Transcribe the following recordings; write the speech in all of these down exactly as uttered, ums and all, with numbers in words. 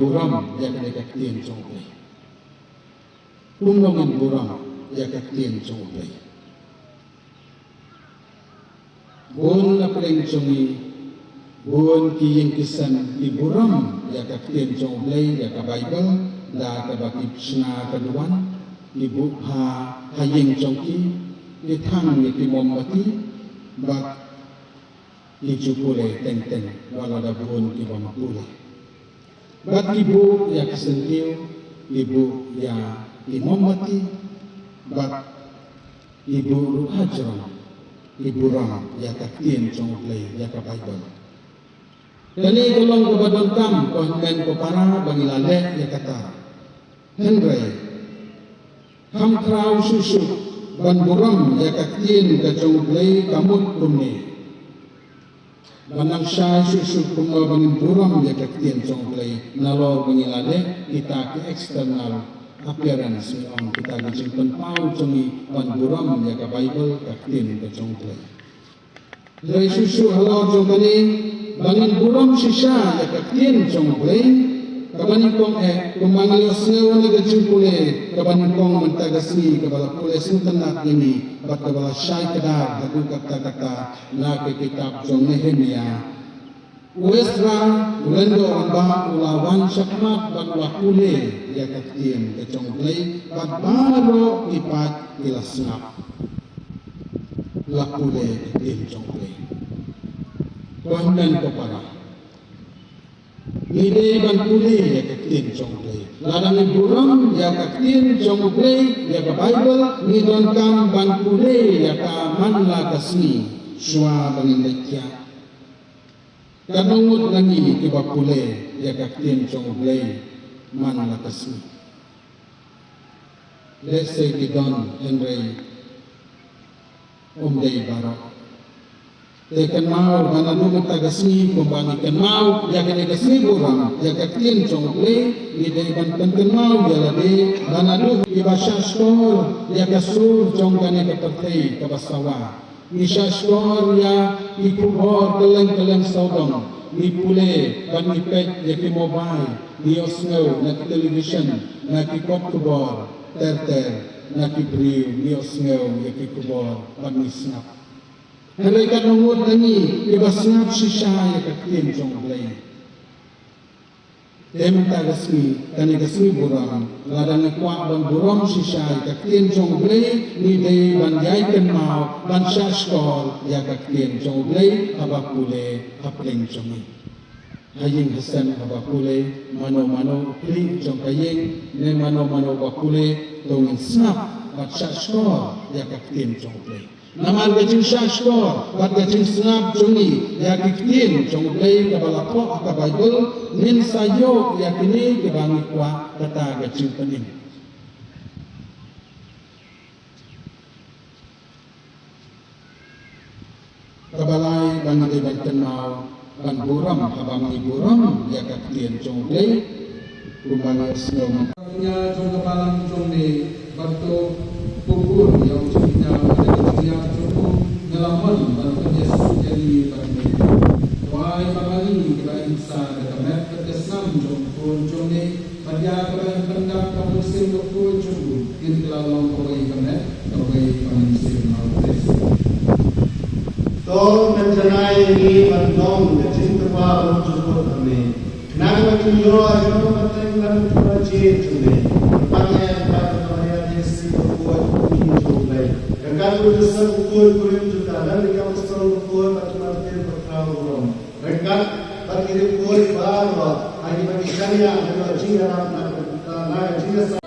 burom ïa kane ka ktien jong U Blei. Kumno ngin burom ïa ka ktien jong U Blei? Bun na pdeng jong ngi, bun ki ïing ki sem ki burom ïa ka ktien jong U Blei, ïa ka Baibl, da kaba ki shna ka duwan, ki buh ha, ha ïing jong ki, ki thang ïa ki mombati, bad ki ju pule teng teng, wat la da bun ki bym pule. Bad ki buh ïa ki syntiew, ki buh ïa ki mombati, bad ki buh ruh hajrong, ki burom ïa ka ktien jong U Blei, ïa ka Baibl. Kane ka long kaba donkam, ko hynmen ko para, ba ngi la leh ïa kata. Hynrei kham khraw shuh shuh ban burom ïa ka ktien ka jong U Blei, ka mut kumne. Ban nang shai shuh shuh kumno ba ngin burom ïa ka ktien jong U Blei, nalor ba ngi la leh kita ki external appearance, ngi ong, kita ki jingpynpaw jong ngi ban burom ïa ka Baibl, ka ktien ka jong U Blei. Hynrei shuh shuh halor jong kane, ba ngin burom shisha ïa ka ktien jong U Blei, kaba nyngkong eh, kumba ngi ïohsngew na ka jingpule kaba nyngkong mynta ka sngi, kaba la pule sngewtynnat ïa ngi, bad kaba la shai kdar haduh katta katta na ka kitab jong Nehemia. U Esra, u lyngdoh rangbah, u la wan shakhmat bad u la pule ïa ka ktien ka jong U Blei, bad baroh ki paid ki la sngap. La pule ïa ka ktien jong U Blei. Ko hynmen ko para, ngi dei ban pule ïa ka ktien jong U Blei. Lada ngi burom ïa ka ktien jong U Blei, ïa ka Baibl, ngi donkam ban pule ïa ka man la ka sngi, shuwa ba ngin leit thiah. Katno ngut na ngi kiba pule ïa ka ktien jong U Blei man la ka sngi? Lehse ki don, hynrei ym dei baroh. Te kynmaw ba naduh mynta ka sngi, kumba ngi kynmaw ïa kane ka sngi burom ïa ka ktien jong U Blei, ngi dei ban pynkynmaw ïa lade ba naduh kiba shah shkor ïa ka sur jong kane ka pyrthei kaba sawa. Ngi shah shkor ïa ki khubor kylleng kylleng sawdong, ngi pule bad ngi peit ïa ki mobile, ngi ïohsngew na ki television, na ki kot khubor ter ter, na ki briew ngi ïohsngew ïa ki khubor bad ngi sngap. Hynrei katno ngut na ngi kiba sngap shisha ïa ka ktien jong U Blei? Te mynta ka sngi, kane ka sngi burom, lada ngi kwah ban burom shisha ïa ka ktien jong U Blei, ngi dei ban ïai kynmaw ban shah shkor ïa ka ktien jong U Blei haba pule ha pdeng jong ngi. Ha ïing ha sem haba pule, mano mano u khlieh jong ka ïing ne mano mano ba pule, to ngin sngap bad shah shkor ïa ka ktien jong U Blei. Namar ka jingshah shkor bad ka jingsngap jong ngi ïa ki ktien jong U Blei kaba la thoh ha ka Baibl, ngin sa ïoh ïa kine kiba ngi kwah, kata ka jingpynim. Kaba lai ba ngi dei ban kynmaw ban burom, haba ngi burom ïa ka ktien jong U Blei, kumba ngi ïohsngew mynta. Ïa jong ka balang jong me, bad to pynbor ïa u jingïap, bad ka jingïap jong u, nga la mon ban pynïasuk ïa ngi bad me. To ai ba ma ngi kiba im sah da ka met bad ka snam jong u khun jong me, bad ïa kaba im pyndap ka mynsiem bakhuid jong u, kin kylla long kawei ka met, kawei ka mynsiem ha U Khrist. To pynjanai ïa ngi ban long ka jingtyrwa ruh jukut ha me. Khnang ba kin ïoh ïa ka nongpynim lem ka jingim jong me. Kyrpad ïa ngi, kyrpad ïa ka Maria Theisotti bakhuid, ka Kmie jong U Blei. Ryngkat u Joseph bakhuid, u Korinth Juda, lem bad ki apostol bakhuid bad ki martir bakhraw barom. Ryngkat bad ki riewkhuid baroh, ha kiba ki shaniah ban ïoh jingïarap na ka, na ka jingïasam.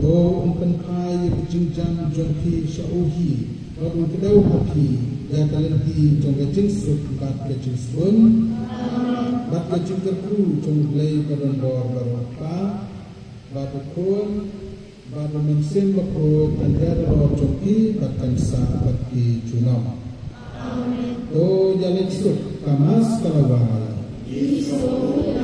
To un pynphai ïa ka jingjam jong phi sha u hi, bad un kdew ha phi ïa ka lynti jong ka jingsuk bad ka jingsbun bad ka jingkyrkhu jong U Blei ba don bor baroh, Kpa bad U Khun bad U Mynsiem Bakhuid, kan hiar halor jong phi bad kan sah bad phi junom. To ïa leit suk, ka Mass ka la wai.